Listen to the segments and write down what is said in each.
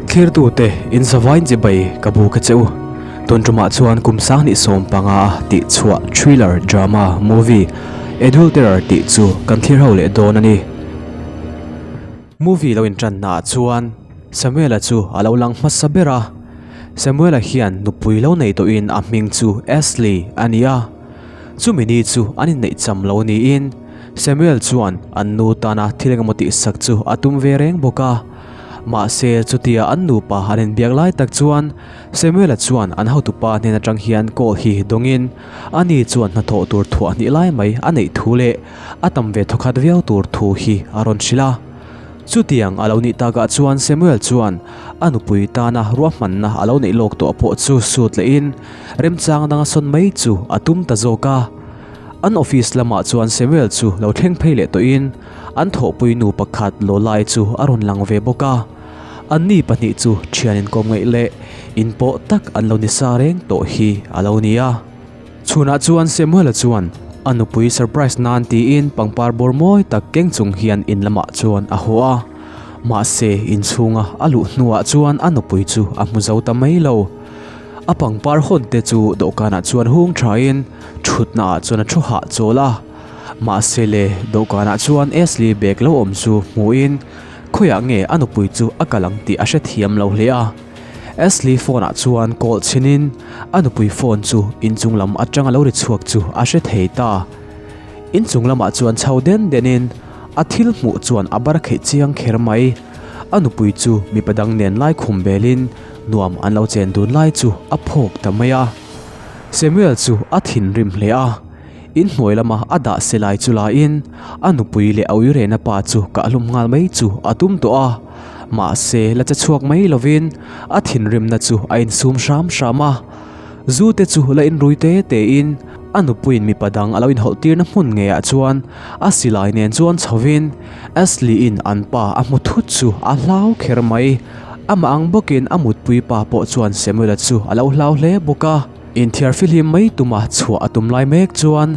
Thlirtute in zavain chibai ka buk a che u. Tun tumah chuan kum 2015 a tih chhuah thriller drama movie Adulterer tih chu kan thlir ho leh dawn a ni. Movie lo intanna ah chuan Samuela chu a lo lang hmasa ber a. Samuela hian nupui lo nei tawhin a hming chu Ashley a ni a. Chumi ni chu an inneih cham lo niin Samuel chuan an nu tana thil engemaw tihsak chu a tum ve reng bawk a. Mahse chutia an nupa an inbiak lai tak chuan Samuela chuan an hotupa hnen atang hian call hi dawngin ani chuan hnathawh tur thuah hnih lai mai a neih thu leh a tam ve thawkhat viau tur thu hi a rawn hrilh a. Chutiang a lo nih takah chuan Samuel chuan a nupui tana ruahmanna a lo neih lawk tawh pawh chu sut lehin remchang danga sawn mai chu a tum ta zawk a. An office lamah chuan Samuel chu lo thleng phei leh tawhin an thawhpui nu pakhat Lolai chu a rawn lang ve bawk a. Anni pahnih chu thian inkawm ngaih leh inpawh tak an lo ni sa reng tawh hi a lo ni a. Chhunah chuan Samuel-a chuan a nupui surprise nan tiin pangpar bawr mawi tak keng chung hian in lamah chuan a haw a. Mahse inchhunga a luh hnuah chuan a nupui chu a hmu zo ta mai lo. A pangpar hawn te chu dawhkanah chuan hung thain thutnaah chuan a thu hahchawl a. Mahse le dawhkanah chuan Ashley bag lo awm chu hmuhin khawiah nge a nupui chu a kal ang tih a hrethiam lo hle a. Ashley phone ah chuan call chhinin a nupui phone chu inchung lam atanga lo ri chhuak chu a hre thei ta. Inchung lamah chuan chho den denin a thil hmuh chuan a bar kheih chiang kher mai. A nupui chu mipa dang nen lai khum belin nuam an lo chen dun lai chu a phawk ta mai a. Samuel chu a thinrim hle a. Inhnuai lama a dah se lai chu laiin a nupui leh a uirena pa chu kah hlum nghal mai chu a tum tawh a. Mahse la che chhuak mai lovin a thinrimna chu a insum hram hram a. Zu te chu la inrui te tein a nupuiin mipa dang a lo inhawlh tirna hmun ngeiah chuan a silai nen chuan chhovin Ashley-in an pa a hmu thut chu a hlau kher mai. Amah ang bawkin a mutpui pa pawh chuan Samuel-a chu a lo hlau hle bawk a. Inthiar fihlim mai tuma chhuah a tum lai mek chuan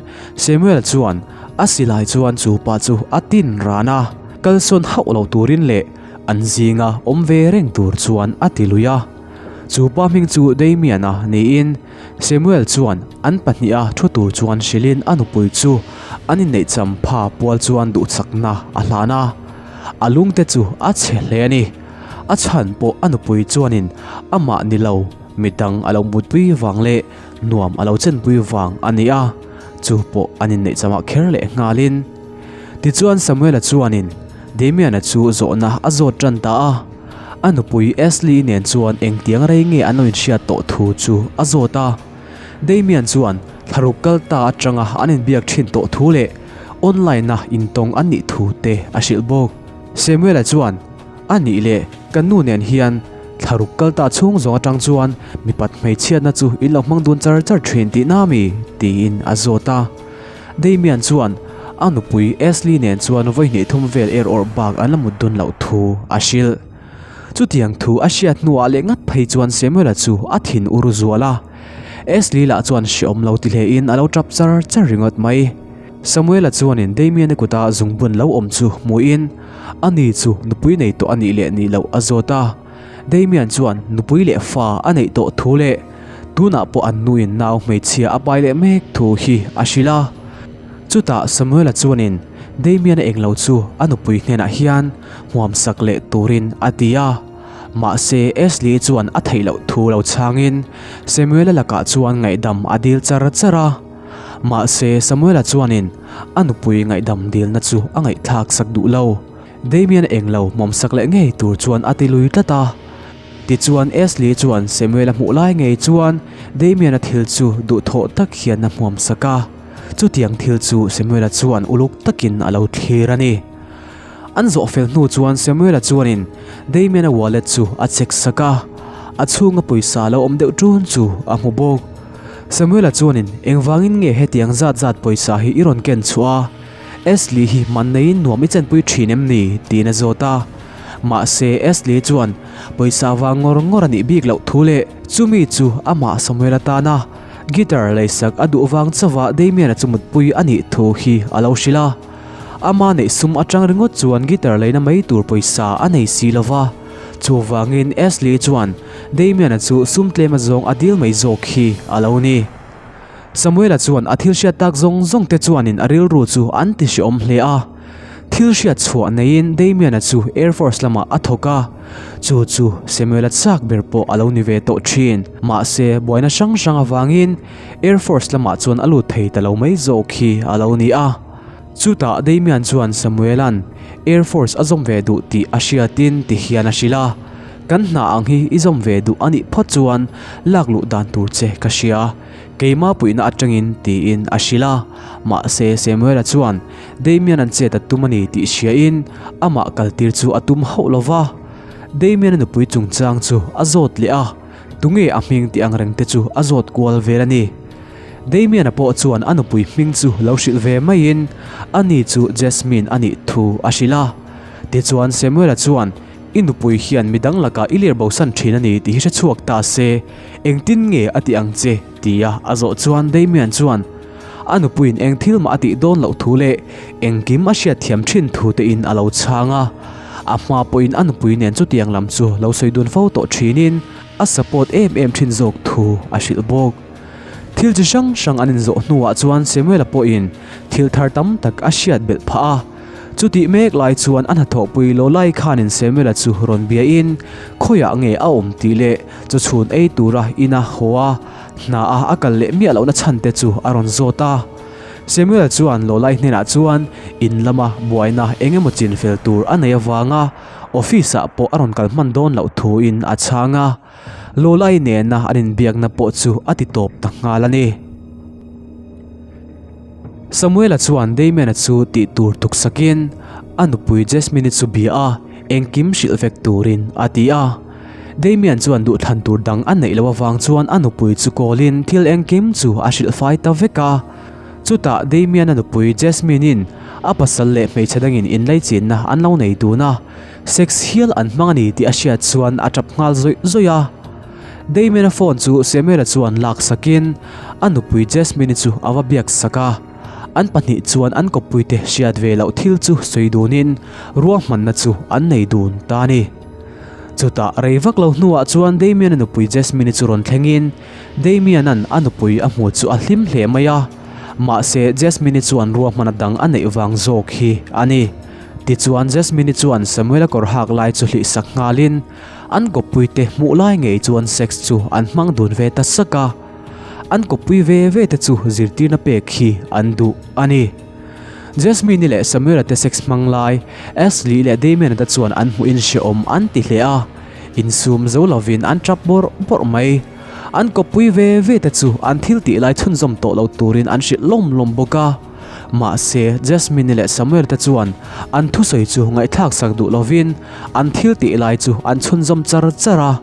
Samuel chuan a silai chuan chu pa chu a tin ran a, kalsawn hauh lo turin leh an zinga awm ve reng tur chuan a ti lui a. Chu pa hming chu Damian-a niin Samuel chuan an pahniha thu tur chuan hrilhin a nupui chu an inneih champha pual chuan duhchakna a hlan a, a lungte chu a chhe hle a ni. A chhan pawh a nupui chuanin amah ni lo. Midang a lo mutpui vang leh nuam a lo chenpui vang a ni a, chu pawh an inneih chamah kher leh nghalin. Tichuan Samuela chuanin Damian-a chu zawhna a zawt tan ta a, a nupui Ashley-i nen chuan engtiang rei nge an lo inhriat tawh thu chu a zawt a. Damian chuan thlaruk kal ta atanga an inbiak thin tawh thu leh online-a intawng an nih thu te a hrilh bawk. Samuela chuan, A nih leh, kan nu nen hian thlaruk kal ta chhung zawng atang chuan mipat hmeichhiatna chu in lo hmang dun char char thin tihna mi? tiin a zawt a. Damian chuan a nupui Ashley nen chuan vawi hnih thum vel er awrh bak an la mut dun loh thu a hrilh. Chutiang thu a hriat hnuah leh ngat phei chuan Samuel-a chu a thin ur zual a. Ashley lah chuan hreawm lo ti hlein a lo tap char char ringawt mai. Samuel-a chuanin Damian-a kuta zungbun lo awm chu hmuhin Ani chu nupui nei tawh a nih leh nih loh a zawt a. Damian chuan nupui leh fa a neih tawh thu leh tunah pawh an nuin nau hmeichhia a pai leh mek thu hi a hrilh a. Chutah Samuela chuanin Damian-a englo chu a nupui hnenah hian hmuamsak leh turin a ti a. Mahse Ashley chuan a theih loh thu lo chhangin Samuela lakah chuan ngaihdam a dil char char a. Mahse Samuela chuanin a nupui ngaihdam dilna chu a ngaihthlak sak duh lo. Damian englo hmawmsak leh ngei tur chuan a ti lui tlat a. Tichuan Ashley chuan Samuela hmuh lai ngei chuan Damian-a thil chu duhthawh tak hian a hmuamsak a. Chutiang thil chu Samuela chuan uluk takin a lo thlir a ni. An zawh fel hnu chuan Samuela chuanin Damian-a wallet chu a check sak a, a chhunga pawisa lo awm deuh ṭun chu a hmu bawk. Samuela chuanin, Engvangin nge hetiang zat zat pawisa hi i rawn ken chhuah a? Ashley hi man neiin nuam i chenpui thin em ni? tiin a zawt a. Mahse, Ashley chuan pawisa vang ngawr ngawr a nih bik loh thu leh chumi chu amah Samuela tana guitar leisak a duh vang chauha Damian-a chu mutpui a nih thu hi a lo hrilh a. Ama neih sum atang ringawt chuan guitar leina mai tur pawisa a nei si lova. Chuvangin Ashley chuan Damian-a chu sum tlem azawng a dil mai zawk hi a lo ni. Samuel-a chuan a thil hriat tak zawng zawng te chuanin a rilru chu an ti hrehawm hle a. Thil hriat chhuah neiin Damian-a chu Air Force lamah a thawk a, chu chu Samuel-a chak ber pawh a lo ni ve tawh thin. Mahse, buaina hrang hrang avangin Air Force lamah chuan a lut thei ta lo mai zawk hi a lo ni a. Chutah Damian chuan Samuel-a'n Air Force a zawm ve duh tih a hriatin ti hian a hrilh a, Kan hna ang hi i zawm ve duh a nih phawt chuan lak luh dan tur che ka hria, keimah puihna atangin tiin a hrilh a. Mahse Samuel-a chuan Damian-a'n chet a tum a ni tih hriain amah kaltir chu a tum hauh lo va. Damian-a nupui chungchang chu a zawt leh a, tunge a hming tih ang reng te chu a zawt kual vel a ni. Damian-a pawh chuan a nupui hming chu lo hrilh ve maiin ani chu Jasmine a nih thu a hrilh a. Tichuan Samuel-a chuan, I nupui hian midang lakah i lir bosan thin a ni tih hi hre chhuak ta se, engtin nge a ti ang che? tia a zawh chuan Damian chuan a nupuiin eng thil mah a tih dawn loh thu leh engkim a hriatthiam thin thu tein a lo chhang a. A hma pawhin a nupui nen chutiang lam chu lo sawi dun fo tawh thinin a support em em thin zawk thu a hrilh bawk. Thil chi hrang hrang an inzawh hnuah chuan Samuel-a pawhin thil thar tam tak a hriat belh phah a. Chutih mek lai chuan a hnathawhpui Lolai khanin Samuel-a chu rawn biain khawiah nge a awm tih leh chaw chhun ei tura ina haw a, hna a a kal leh miah lohna chhan te chu a rawn zawt a. Samuel-a chuan Lolai hnenah chuan in lama buaina eng emaw chin fel tur a nei avanga office-ah pawh a rawn kal hman dawn loh thuin a chhang a. Lolai nena an inbiakna pawh chu a ti tawp ta nghal a ni. Samuela chuan Damian-a chu tih tur tuksakin a nupui Jasmine-i chu bia a, engkim hrilh vek turin a ti a. Damian chuan duhthlan tur dang a neih loh avang chuan a nupui chu call-in thil engkim chu a hrilh fai ta vek a. Chutah Damian-a nupui Jasmine-in a pasal leh hmeichhe dangin inlaichinna an lo nei dun a, sex hial an hmang a ni tih a hriat chuan a tap nghal zawih zawih a. Damien-a phone chu Samuel-a chuan lak sakin a nupui Jasmine-i chu a va biak sak a. An pahnih chuan an kawppuite hriat ve loh thil chu sawi dunin ruahmanna chu an nei dun ta a ni. Chutah rei vak lo hnuah chuan Damien-a nupui Jasmine-i chu rawn thlengin Damien-a'n a nupui a hmu chu a hlim hle mai a. Mahse Jasmine-i chuan ruahmanna dang a neih vang zawk hi a ni. Tichuan Jasmine-i chuan Samuel-a kawr hak lai chu hlih sak nghalin An kawppuite hmuh lai ngei chuan sex chu an hmang dun ve ta sak a, an kawppui ve ve te chu zirtirna pek hi an duh a ni. Jasmine-i leh Samuel-a te sex hmang lai Ashley leh Damian-a te chuan an hmuhin hrehawm an ti hle a, insum zo lovin an tap bawrh bawrh mai. An kawppui ve ve te chu an thil tih lai chhunzawm tawh lo turin an hrilh lawm lawm bawk a. Mahse, Jasmine-i leh Samuel te chuan an thusawi chu ngaihthlak sak duh lovin an thil tih lai chu an chhunzawm char char a.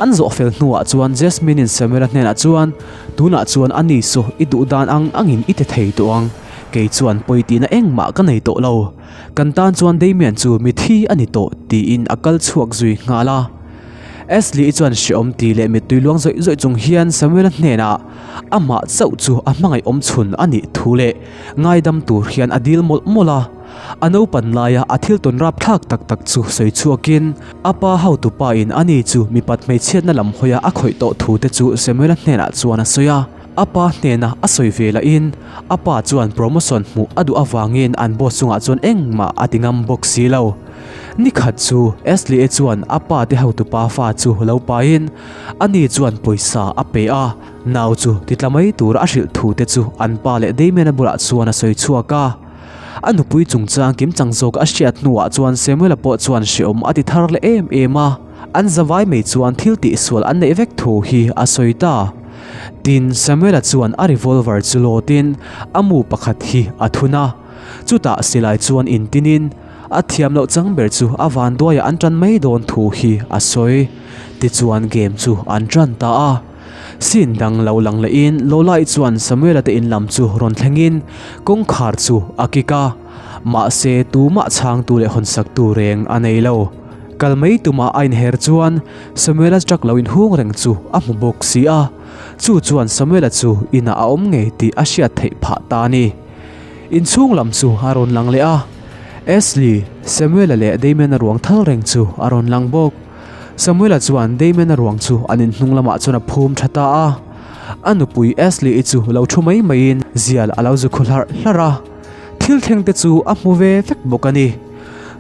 An zawh fel hnuah chuan Jasmine-in Samuel-a hnenah chuan, Tunah chuan a ni saw i duh dan ang angin i ti thei tawh ang. Kei chuan pawi tihna engmah ka nei tawh lo. Kan tan chuan Damian chu mithi a ni tawh, tiin a kal chhuak zui nghal a. Ashley-i chuan hrehawm ti leh mittui luang zawih zawih chung hian Samuel-a hnenah amah chauh chu a hmangaih awm chhun a nih thu leh ngaidam tur hian a dil mawlh mawlh a. A naupan laia a thil tawn rapthlak tak tak chu sawi chhuakin a pa hotupa in ani chu mipat hmeichhiatna lam hawia a khawih tawh thu te chu Samuel-a hnenah chuan a sawi a. A pa hnena a sawi ve lahin a pa chuan promotion hmuh a duh avangin an boss chungah chuan engmah a ti ngam bawk si lo. Ni khat chu Ashley-e chuan a pa te hotupa fa chu lo pahin ani chuan pawisa a pe a, nau chu titla mai tura a hrilh thu te chu an pa leh Damian-a bulah chuan a sawi chhuak a. A nupui chungchang kimchang zawk a hriat hnuah chuan Samuel-a pawh chuan hrehawm a ti thar leh em em a, an zavai mai chuan thil tihsual an neih vek thu hi a sawi ta. Tin, Samuel-a chuan a revolver chu lawtin a mu pakhat hi a thun a, chutah silai chuan intinin, A thiam loh chang ber chu a vanduaiah an tan mai dawn thu hi a sawi. Tichuan game chu an tan ta a. Scene dang lo lang lehin Lola-i chuan Samuel-a te in lam chu rawn thlengin kawngkhar chu a kik a. Mahse tumah chhangtu leh hawnsaktu reng a nei lo. Kal mai tumah a inher chuan Samuel-a truck lo inhung reng chu a hmu bawk si a. Chu chuan Samuel-a chu inah a awm ngei tih a hriat theih phah ta a ni. Inchhung lam chu a rawn lang leh a, Ashley, Samuel-a leh Damian-a ruang thal reng chu a rawn lang bawk. Samuela chuan Damien-a ruang chu an in hnung lamah chuan a phum tha ta a. A nupui Ashley-i chu lo thu mai maiin zial a lo zu khu hlarh hlarh a. Thil thleng te chu a hmu ve vek bawk a ni.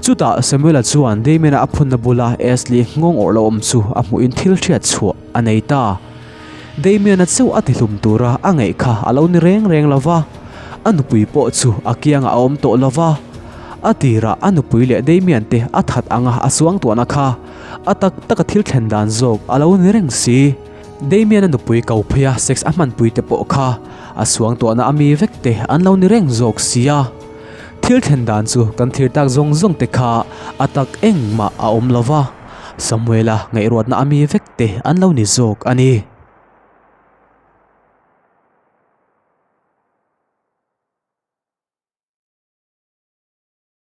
Chutah Samuela chuan Damien-a a phunna bula Ashley nghawng awrh lo awm chu a hmuhin thil hriat chhuah a nei ta. Damien-a chauh a tihlum tura a ngaih kha a lo ni reng reng lo va, a nupui pawh chu a kiangah a awm tawh lo va. A tirah a nupui leh Damien te a that anga a suangtuahna kha a tak taka thil thlen dan zawk a lo ni reng si. Damien-a nupui ko pheia sex a hmanpui te pawh kha a suangtuahna a mi vek te an lo ni reng zawk si a. Thil thlen dan chu kan thlir tak zawng zawng te kha a tak engmah a awm lo va, Samuela ngaihruatna a mi vek te an lo ni zawk a ni.